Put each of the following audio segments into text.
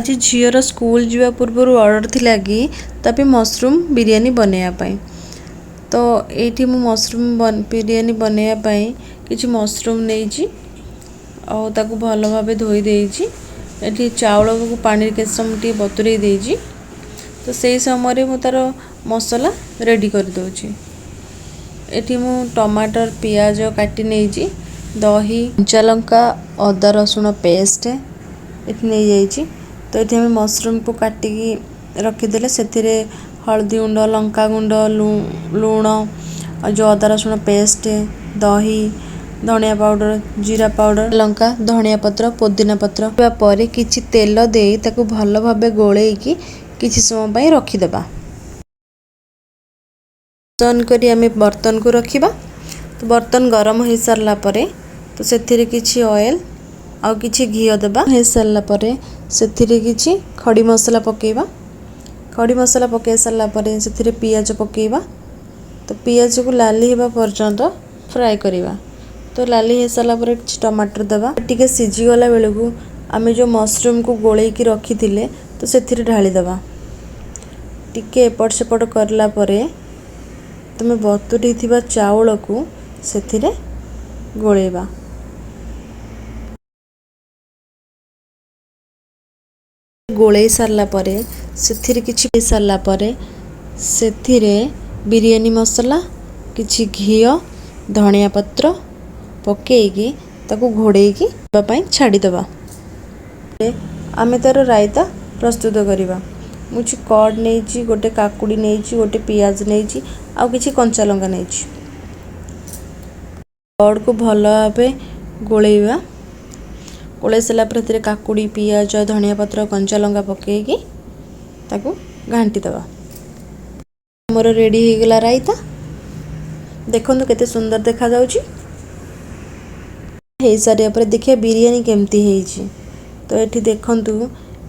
ଆଜି ଝିଅର ସ୍କୁଲ ଯିବା ପୂର୍ବରୁ ଅର୍ଡ଼ର ଥିଲା କି ତା ପାଇଁ ମସରୁମ୍ ବିରିୟାନୀ ବନେଇବା ପାଇଁ। ତ ଏଇଠି ମୁଁ ମସରୁମ୍ ବିରିୟାନୀ ବନେଇବା ପାଇଁ କିଛି ମସରୁମ୍ ନେଇଛି ଆଉ ତାକୁ ଭଲ ଭାବେ ଧୋଇ ଦେଇଛି। ଏଠି ଚାଉଳକୁ ପାଣିରେ କେତେ ସମୟ ଟିକେ ବତୁରେଇ ଦେଇଛି। ତ ସେଇ ସମୟରେ ମୁଁ ତା'ର ମସଲା ରେଡ଼ି କରିଦେଉଛି। ଏଠି ମୁଁ ଟମାଟର ପିଆଜ କାଟି ନେଇଛି, ଦହି, କଞ୍ଚା ଲଙ୍କା, ଅଦା ରସୁଣ ପେଷ୍ଟ ଏଠି ନେଇଯାଇଛି। ତ ଏଠି ଆମେ ମସରୁମ୍କୁ କାଟିକି ରଖିଦେଲେ ସେଥିରେ ହଳଦୀ ଗୁଣ୍ଡ, ଲଙ୍କା ଗୁଣ୍ଡ, ଲୁଣ ଆଉ ଯେଉଁ ଅଦା ରସୁଣ ପେଷ୍ଟ, ଦହି, ଧନିଆ ପାଉଡ଼ର, ଜିରା ପାଉଡ଼ର, ଲଙ୍କା, ଧନିଆ ପତ୍ର, ପୋଦିନା ପତ୍ର ପରେ କିଛି ତେଲ ଦେଇ ତାକୁ ଭଲ ଭାବେ ଗୋଳେଇକି କିଛି ସମୟ ପାଇଁ ରଖିଦେବା। ଅନ୍ କରି ଆମେ ବର୍ତ୍ତନକୁ ରଖିବା। ତ ବର୍ତ୍ତନ ଗରମ ହେଇସାରିଲା ପରେ ତ ସେଥିରେ କିଛି ଅଏଲ୍ ଆଉ କିଛି ଘିଅ ଦେବା। ହେଇସାରିଲା ପରେ ସେଥିରେ କିଛି ଖଡ଼ି ମସଲା ପକାଇବା। ଖଡ଼ି ମସଲା ପକାଇ ସାରିଲା ପରେ ସେଥିରେ ପିଆଜ ପକାଇବା। ତ ପିଆଜକୁ ଲାଲି ହେବା ପର୍ଯ୍ୟନ୍ତ ଫ୍ରାଏ କରିବା। ତ ଲାଲି ହେଇସାରିଲା ପରେ କିଛି ଟମାଟର ଦେବା। ଟିକେ ସିଝିଗଲା ବେଳକୁ ଆମେ ଯେଉଁ ମସରୁମ୍କୁ ଗୋଳେଇକି ରଖିଥିଲେ ତ ସେଥିରେ ଢାଳିଦେବା। ଟିକେ ଏପଟ ସେପଟ କରିଲା ପରେ ତୁମେ ବତୁରେଇ ଥିବା ଚାଉଳକୁ ସେଥିରେ ଗୋଳେଇବା। ଗୋଳେଇ ସାରିଲା ପରେ ସେଥିରେ କିଛି ସାରିଲା ପରେ ସେଥିରେ ବିରିୟାନୀ ମସଲା, କିଛି ଘିଅ, ଧନିଆ ପତ୍ର ପକାଇକି ତାକୁ ଘୋଡ଼େଇକି ହେବା ପାଇଁ ଛାଡ଼ିଦେବା। ଆମେ ତା'ର ରାଇତା ପ୍ରସ୍ତୁତ କରିବା। ମୁଁ କିଛି କର୍ଡ଼ ନେଇଛି, ଗୋଟେ କାକୁଡ଼ି ନେଇଛି, ଗୋଟେ ପିଆଜ ନେଇଛି ଆଉ କିଛି କଞ୍ଚା ଲଙ୍କା ନେଇଛି। କର୍ଡ଼କୁ ଭଲ ଭାବେ ଗୋଳେଇବା। ଗୋଳେଇ ସାରିଲା ପରେ ସେଥିରେ କାକୁଡ଼ି, ପିଆଜ, ଧନିଆ ପତ୍ର, କଞ୍ଚା ଲଙ୍କା ପକାଇକି ତାକୁ ଘାଣ୍ଟି ଦେବା। ଆମର ରେଡ଼ି ହେଇଗଲା ରାଇତା। ଦେଖନ୍ତୁ କେତେ ସୁନ୍ଦର ଦେଖାଯାଉଛି। ହେଇସାରିବା ପରେ ଦେଖିବା ବିରିୟାନୀ କେମିତି ହେଇଛି। ତ ଏଠି ଦେଖନ୍ତୁ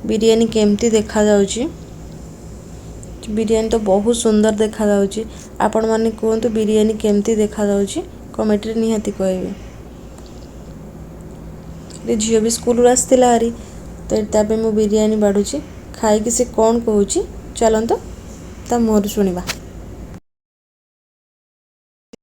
ବିରିୟାନୀ କେମିତି ଦେଖାଯାଉଛି। ବିରିୟାନୀ ତ ବହୁତ ସୁନ୍ଦର ଦେଖାଯାଉଛି। ଆପଣମାନେ କୁହନ୍ତୁ ବିରିୟାନୀ କେମିତି ଦେଖାଯାଉଛି, କମେଣ୍ଟରେ ନିହାତି କହିବେ। ଝିଅ ବି ସ୍କୁଲରୁ ଆସିଥିଲା ହାରି, ତ ତା ପାଇଁ ମୁଁ ବିରିୟାନୀ ବାଢ଼ୁଛି। ଖାଇକି ସେ କ'ଣ କହୁଛି ଚାଲନ୍ତୁ ତା ମୁହଁରୁ ଶୁଣିବା।